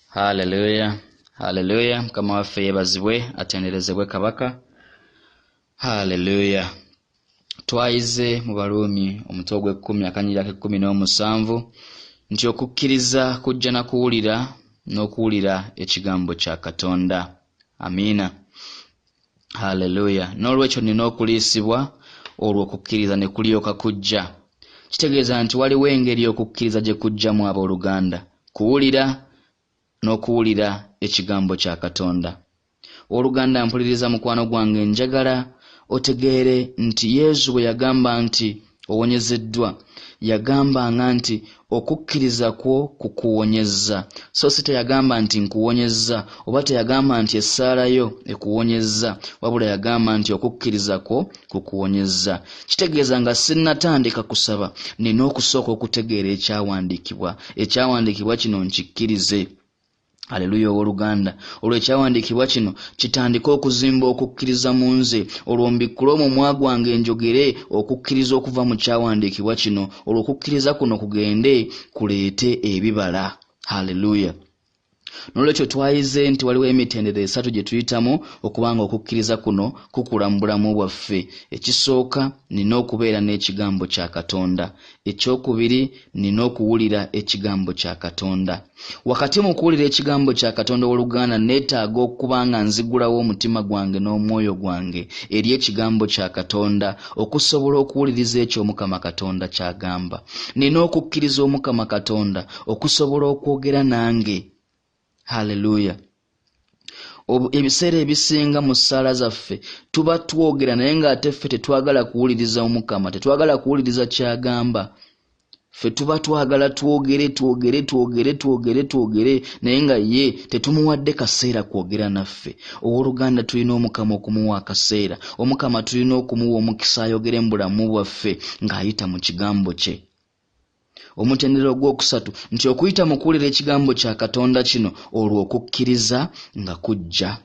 Haleluya, haleluya! Mukama waffe yeebazibwe, atenderezebwe Kabaka. Haleluya! Twayize mu Baruumi omutwe ogw'ekkumi akanyiriri ak'ekkumi n'omusanvu nti okukkiriza kujja na kuwulira n'okuwulira ekigambo kya Katonda. Amiina. Haleluya! N'olwekyo nnina okuliisibwa olwo okukkiriza ne kulyoka kujja. Kitegeeza nti waliwo engeri okukkiriza gye kujjamu abooluganda, kuwulira n'okuwulira ekigambo kya Katonda. Ow'oluganda mpuliriza mukwano gwange njagala otegeere nti Yesu bwe yagamba nti owonyezeddwa, yagambanga nti okukkiriza kwo kukuwonyezza. So si teyagamba nti nkuwonyezza oba teyagamba nti essaala yo ekuwonyezza, wabula yagamba nti okukkiriza kwo kukuwonyezza. Kitegeeza nga sinnatandika kusaba, nnina okusooka okutegeera ekyawandiikibwa. Ekyawandiikibwa kino nkikkirize. Aleluya ow'oluganda. Olwo ekyawandiikibwa kino kitandike okuzimba okukkiriza mu nze. Olwo mbikkule omumwa gwange njogere okukkiriza okuva mu kyawandiikibwa kino. Olwo okukkiriza kuno kugende kuleete ebibala. Haleluya. N'olwekyo twayize nti waliwo emitendera esatu gye tuyitamu okuba nga okukkiriza kuno kukula mu bulamu bwaffe. Ekisooka, nnina okubeera n'ekigambo kya Katonda. Ekyokubiri, nnina okuwulira ekigambo kya Katonda. Wakati mu kuwulira ekigambo kya Katonda ow'oluganda nneetaaga okuba nga nzigulawo omutima gwange n'omwoyo gwange eri ekigambo kya Katonda okusobola okuwuliriza ekyo Omukama Katonda ky'agamba. Nnina okukkiriza Omukama Katonda okusobola okwogera nange. Haleluya! Ebiseera ebisinga mu ssaala zaffe tuba twogera naye ng'ate ffe tetwagala kuwuliriza Omukama, tetwagala kuwuliriza ky'agamba. Ffe tuba twagala twogere, twogere, twogere, twogere, twogere, naye nga ye tetumuwadde kaseera kwogera naffe. Owooluganda, tulina Omukama okumuwa akaseera. Omukama tulina okumuwa omukisa ayogere mu bulamu bwaffe ng'ayita mu kigambo kye. Omutendera ogwokusatu nti okuyita mu kuwulira ekigambo kya Katonda kino olwo okukkiriza nga kujja.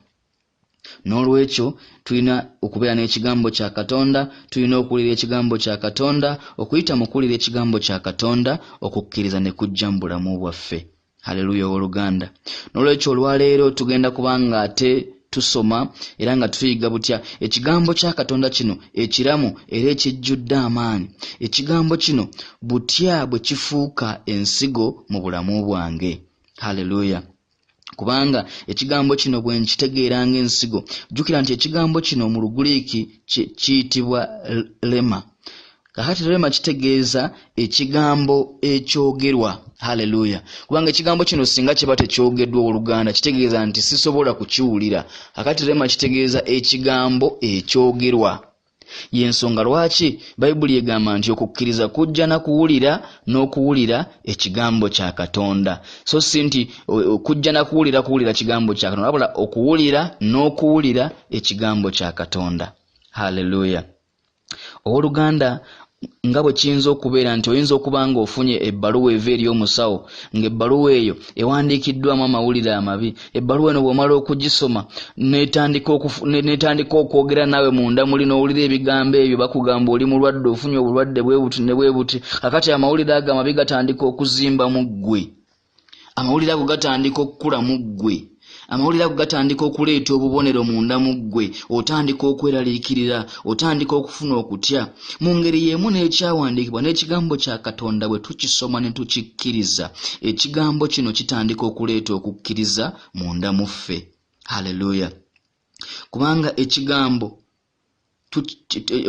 N'olwekyo tulina okubeera n'ekigambo kya Katonda, tulina okuwulira ekigambo kya Katonda, okuyita mu kuwulira ekigambo kya Katonda okukkiriza ne kujja mu bulamu bwaffe. Haleluya ow'oluganda. N'olwekyo olwaleero tugenda kuba nga ate tusoma era nga tuyiga butya ekigambo kya Katonda kino ekiramu era ekijjudde amaanyi. Ekigambo kino butya bwe kifuuka ensigo mu bulamu bwange. Haleluya. Kubanga ekigambo kino bwe nkitegeera ng'ensigo, jjukira nti ekigambo kino mu Luguliiki kiyitibwa rhema. Kaakati rhema kitegeeza ekigambo ekyogerwa. Haleluya. Kubanga ekigambo kino singa kiba tekyogeddwa ow'oluganda, kitegeeza nti sisobola kukiwulira. Kaakati rhema kitegeeza ekigambo ekyogerwa. Y'ensonga lwaki Bayibuli egamba nti okukkiriza kujja na kuwulira n'okuwulira ekigambo kya Katonda. So si nti kujja na kuwulira kuwulira kigambo kya Katonda, wabula okuwulira n'okuwulira ekigambo kya Katonda. Haleluya. Ow'oluganda, nga bwe kiyinza okubeera nti oyinza okuba ng'ofunye ebbaluwa eva eri omusawo, ng'ebbaluwa eyo ewandiikiddwamu amawulire amabi. Ebbaluwa eno bw'omala okugisoma n'etandika okwogera naawe munda muli n'owulira ebigambo ebyo, bakugamba oli mulwadde, ofunye obulwadde bwe buti ne bwe buti. Kaakati amawulire ago amabi gatandika okuzimba mu ggwe. Amawulire ago gatandika okukula mu ggwe. Amawulire ago gatandika okuleeta obubonero munda mu ggwe. Otandika okweraliikirira, otandika okufuna okutya. Mu ngeri y'emu n'ekyawandiikibwa n'ekigambo kya Katonda bwe tukisoma ne tukikkiriza, ekigambo kino kitandika okuleeta okukkiriza munda mu ffe. Haleluya! Kubanga ekigambo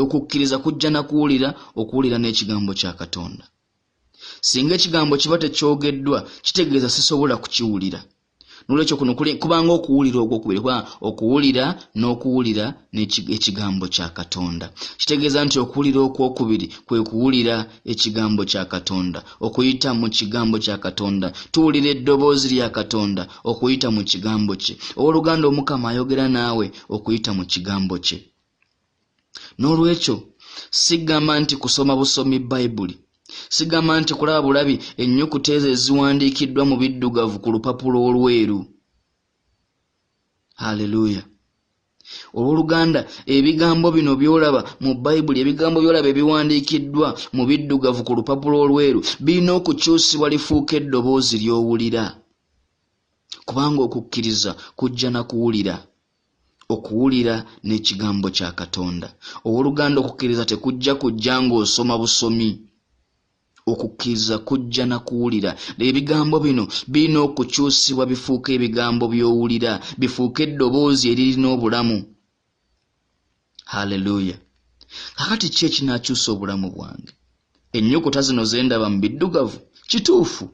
okukkiriza kujja na kuwulira, okuwulira n'ekigambo kya Katonda. Singa ekigambo kiba tekyogeddwa, kitegeeza sisobola kukiwulira. N'olwekyo kuno kubanga okuwulira ogwokubiri, kuba okuwulira n'okuwulira ekigambo kya Katonda. Kitegeeza nti okuwulira okwokubiri kwe kuwulira ekigambo kya Katonda, okuyita mu kigambo kya Katonda. Tuwulira eddoboozi lya Katonda okuyita mu kigambo kye. Owooluganda, Omukama ayogera naawe okuyita mu kigambo kye. N'olwekyo sigamba nti kusoma busomi Bayibuli, sigamba nti kulaba bulabi ennyukuta ezo eziwandiikiddwa mu biddugavu ku lupapula olweru. Haleluya! Owooluganda, ebigambo bino by'olaba mu Bayibuli, ebigambo by'olaba ebiwandiikiddwa mu biddugavu ku lupapula olweru, birina okukyusibwa lifuuke eddoboozi ly'owulira. Kubanga okukkiriza kujja na kuwulira, okuwulira n'ekigambo kya Katonda. Owooluganda, okukkiriza tekujja kujja ng'osoma busomi. Okukkiriza kujja na kuwulira. Ebigambo bino birina okukyusibwa bifuuke ebigambo by'owulira, bifuuke eddoboozi eririna obulamu. Haleluya! Kakati ki ekinaakyusa obulamu bwange? Ennyukuta zino ze ndaba mu biddugavu? Kituufu,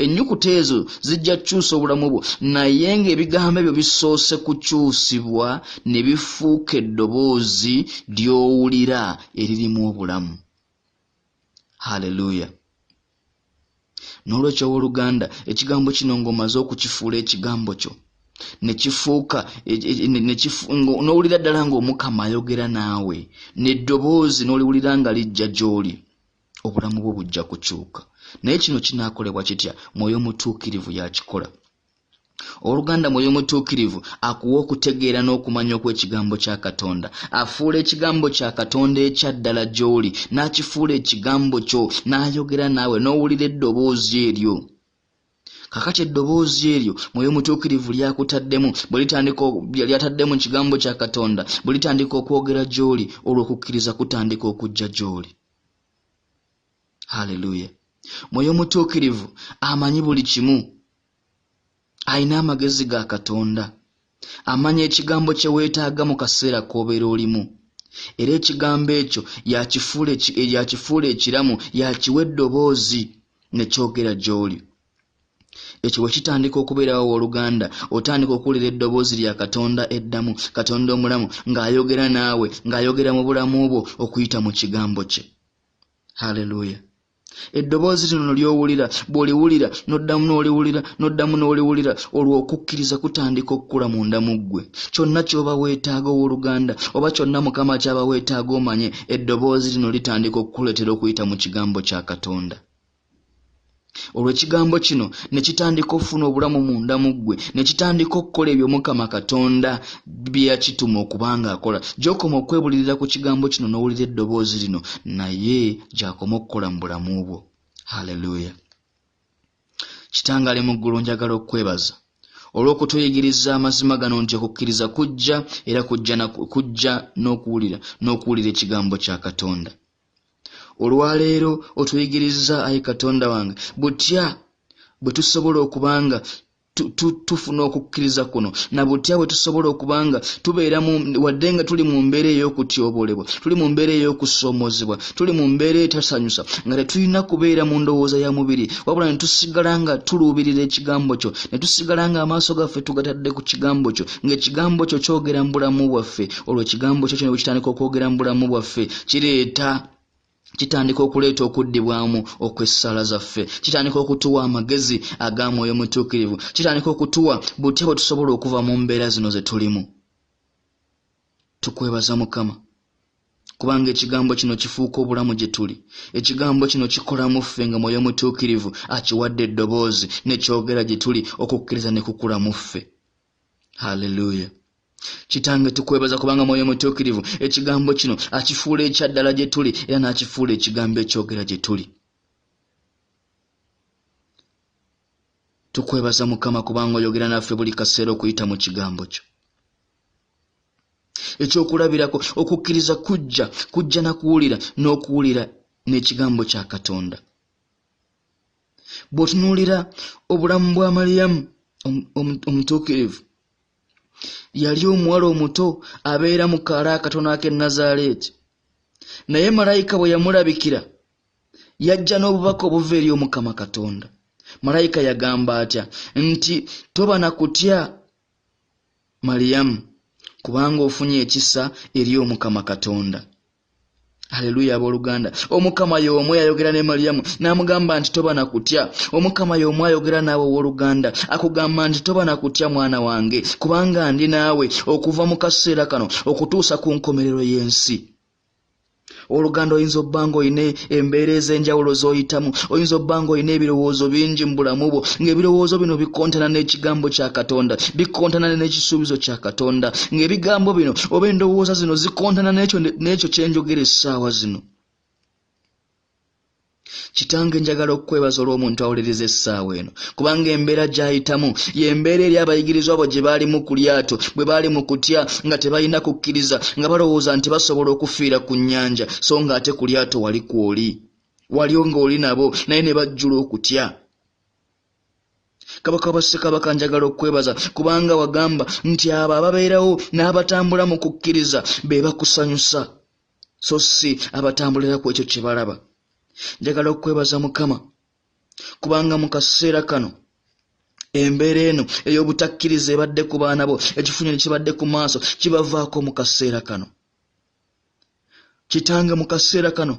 ennyukuta ezo zijja kukyusa obulamu bwo, naye ng'ebigambo ebyo bisoose kukyusibwa ne bifuuka eddoboozi ly'owulira eririmu obulamu. Haleluya! N'olwekyo ow'oluganda, ekigambo kino ng'omaze okukifuula ekigambo kyo, ne kifuuka, e, e, ne n'owulira ddala ng'Omukama ayogera naawe, n'eddoboozi n'oliwulira nga lijja gy'oli, obulamu bwo bujja kukyuka. Naye kino kinaakolebwa kitya? Mwoyo Mutuukirivu y'akikola. Ow'oluganda, Mwoyo Mutuukirivu akuwa okutegeera n'okumanya okw'Ekigambo kya Katonda. Afuula Ekigambo kya Katonda ekya ddala gy'oli, n'akifuula Ekigambo kyo, n'ayogera naawe, n'owulira eddoboozi eryo. Kaakati eddoboozi eryo Mwoyo Mutuukirivu ly'akutaddemu, bwe litandika, ly'atadde mu Kigambo kya Katonda, bwe litandika okwogera gy'oli, olwo okukkiriza kutandika okujja gy'oli. Haleluya! Mwoyo Mutuukirivu amanyi buli kimu. Alina amagezi ga Katonda. Amanya ekigambo kye weetaaga mu kaseera k'obeera olimu. Era ekigambo ekyo y'akifuula y'akifuula ekiramu, y'akiwa eddoboozi ne kyogera gy'oli. Ekyo bwe kitandika okubeerawo ow'oluganda, otandika okuwulira eddoboozi lya Katonda eddamu, Katonda omulamu, ng'ayogera naawe, ng'ayogera mu bulamu bwo okuyita mu Kigambo kye. Haleluya! Eddoboozi lino ly'owulira, bw'oliwulira, n'oddamu n'oliwulira, n'oddamu n'oliwulira, olwo okukkiriza kutandika okukula munda mu ggwe. Kyonna ky'oba weetaaga, ow'oluganda, oba kyonna Mukama ky'aba weetaaga omanye, eddoboozi lino litandika okukuleetera okuyita mu Kigambo kya Katonda. Olwo Ekigambo kino ne kitandika okufuna obulamu munda mu ggwe, ne kitandika okukola ebyo Mukama Katonda bye yakituma okuba ng'akola. Gy'okoma okwebulirira ku Kigambo kino n'owulira eddoboozi lino, naye gy'akoma okukola mu bulamu bwo. Haleluya! Kitange ali mu ggulu, njagala okukwebaza olw'okutuyigiriza amazima gano nti okukkiriza kujja era kujja na, kujja n'okuwulira, n'okuwulira Ekigambo kya Katonda. Olwaleero otuyigirizza, ayi Katonda wange, butya bwe tusobola okuba nga tufuna okukkiriza kuno, na butya bwe tusobola okuba nga tubeera wadde nga tuli mu mbeera ey'okutyoboolebwa, tuli mu mbeera ey'okusoomoozebwa, tuli mu mbeera etasanyusa, nga tetulina kubeera mu ndowooza ya mubiri, wabula ne tusigala nga tuluubirira ekigambo kyo, ne tusigala nga amaaso gaffe tugatadde ku kigambo kyo, ng'ekigambo kyo kyogera mu bulamu bwaffe. Olwo ekigambo kyo kino bwe kitandika okwogera mu bulamu bwaffe, kireeta kitandika okuleeta okuddibwamu okw'essaala zaffe, kitandika okutuwa amagezi aga Mwoyo Mutuukirivu, kitandika okutuwa butya bwe tusobola okuva mu mbeera zino ze tulimu. Tukwebaza Mukama, kubanga ekigambo kino kifuuka obulamu gye tuli. Ekigambo kino kikola mu ffe nga Mwoyo Mutuukirivu akiwadde eddoboozi ne kyogera gye tuli, okukkiriza ne kukula mu ffe. Haleluya! Kitange, tukwebaza kubanga Mwoyo Mutuukirivu ekigambo kino akifuula ekya ddala gye tuli era n'akifuula ekigambo ekyogera gye tuli. Tukwebaza Mukama kubanga oyogera naffe buli kaseera okuyita mu kigambo kyo. Ekyokulabirako, okukkiriza kujja, kujja na kuwulira, n'okuwulira n'ekigambo kya Katonda. Bw'otunuulira obulamu bwa Maliyamu omutuukirivu, yali omuwala omuto abeera mu kaalo akatono ak'e Nazaaleeti. Naye malayika bwe yamulabikira, yajja n'obubaka obuva eri Omukama Katonda. Malayika yagamba atya? Nti, Toba na kutya, Maliyamu, kubanga ofunye ekisa eri Omukama Katonda. Aleluya, abooluganda. Omukama y'omu yayogera ne Maliyamu n'amugamba nti toba na kutya. Omukama y'omu ayogera naawe ow'oluganda, akugamba nti toba na kutya mwana wange, kubanga ndi naawe okuva mu kaseera kano okutuusa ku nkomerero y'ensi. Ow'oluganda, oyinza obba ng'olina embeera ez'enjawulo z'oyitamu, oyinza obba ng'olina ebirowoozo bingi mu bulamu bwo, ng'ebirowoozo bino bikontana n'ekigambo kya Katonda, bikontana n'ekisuubizo kya Katonda, ng'ebigambo bino oba endowooza zino zikontana n'ekyo n'ekyo kye njogera essaawa zino. Kitange, njagala okukwebaza olw'omuntu awuliriza essaawa eno, kubanga embeera gy'ayitamu y'embeera eri abayigirizwa bo gye baalimu ku lyato bwe baali mu kutya, nga tebalina kukkiriza, nga balowooza nti basobola okufiira ku nnyanja, so ng'ate ku lyato wali kw'oli, wali ng'oli nabo, naye ne bajjula okutya. Kabaka wa bassekabaka, njagala okukwebaza kubanga wagamba nti abo ababeerawo n'abatambula mu kukkiriza be bakusanyusa, so si abatambulira ku ekyo kye balaba. Njagala okukwebaza Mukama kubanga mu kaseera kano embeera eno ey'obutakkiriza ebadde ku baana bo, ekifunyo ne kibadde ku maaso, kibavaako mu kaseera kano. Kitange, mu kaseera kano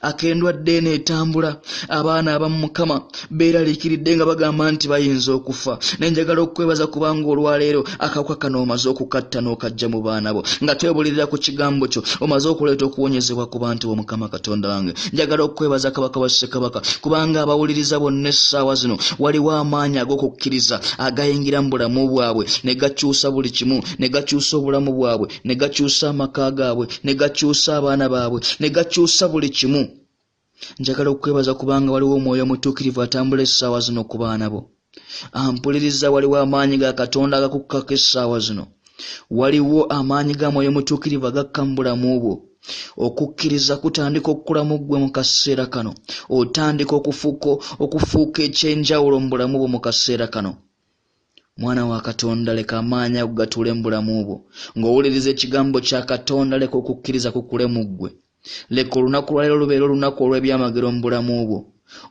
ak'endwadde eno etambula, abaana abamu Mukama beeraliikiridde nga bagamba nti bayinza okufa, naye njagala okukwebaza kubanga olwaleero akawuka kano omaze okukatta n'okajja mu baana bo. Nga twebulirira ku kigambo kyo, omaze okuleeta okuwonyezebwa ku bantu bo. Mukama Katonda wange, njagala okukwebaza Kabaka wa Ssekabaka kubanga abawuliriza bonna essaawa zino waliwo amaanyi ag'okukkiriza agayingira mu bulamu bwabwe ne gakyusa buli kimu, ne gakyusa obulamu bwabwe, ne gakyusa amaka gaabwe, ne gakyusa abaana baabwe, ne gakyusa buli kimu. Njagala okukwebaza kubanga waliwo Omwoyo Omutuukirivu atambula essaawa zino ku baana bo. Ampuliriza, waliwo amaanyi ga Katonda agakukkako essaawa zino. Waliwo amaanyi ga Mwoyo Mutuukirivu agakka mu bulamu bwo. Okukkiriza kutandika okukula mu ggwe mu kaseera kano. Otandika okufuuka ekyenjawulo mu bulamu bwo mu kaseera kano. Mwana wa Katonda, leka amaanyi ago gatuule mu bulamu bwo. Ng'owuliriza ekigambo kya Katonda, leka okukkiriza kukule mu ggwe. Leka olunaku lwaleero lubeere olunaku olw'ebyamagero mu bulamu bwo.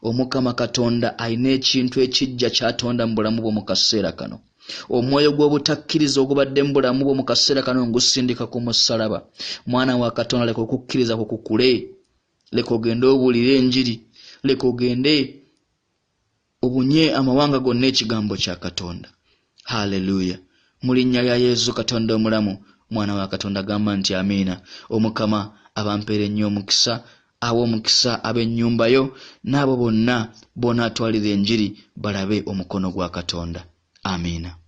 Omukama Katonda alina ekintu ekijja ky'atonda mu bulamu bwo mu kaseera kano. Omwoyo gw'obutakkiriza ogubadde mu bulamu bwo mu kaseera kano ngusindika ku mussalaba. Mwana wa Katonda, leka okukkiriza kwo kukule. Leka ogende obuulire enjiri. Leka ogende obunye amawanga gonna ekigambo kya Katonda. Haleluya! Mu linnya lya Yesu Katonda omulamu, mwana wa Katonda, gamba nti amiina. Omukama abampeere nnyo omukisa, awe omukisa ab'ennyumba yo n'abo bonna b'onaatwalira enjiri balabe omukono gwa Katonda. Amiina.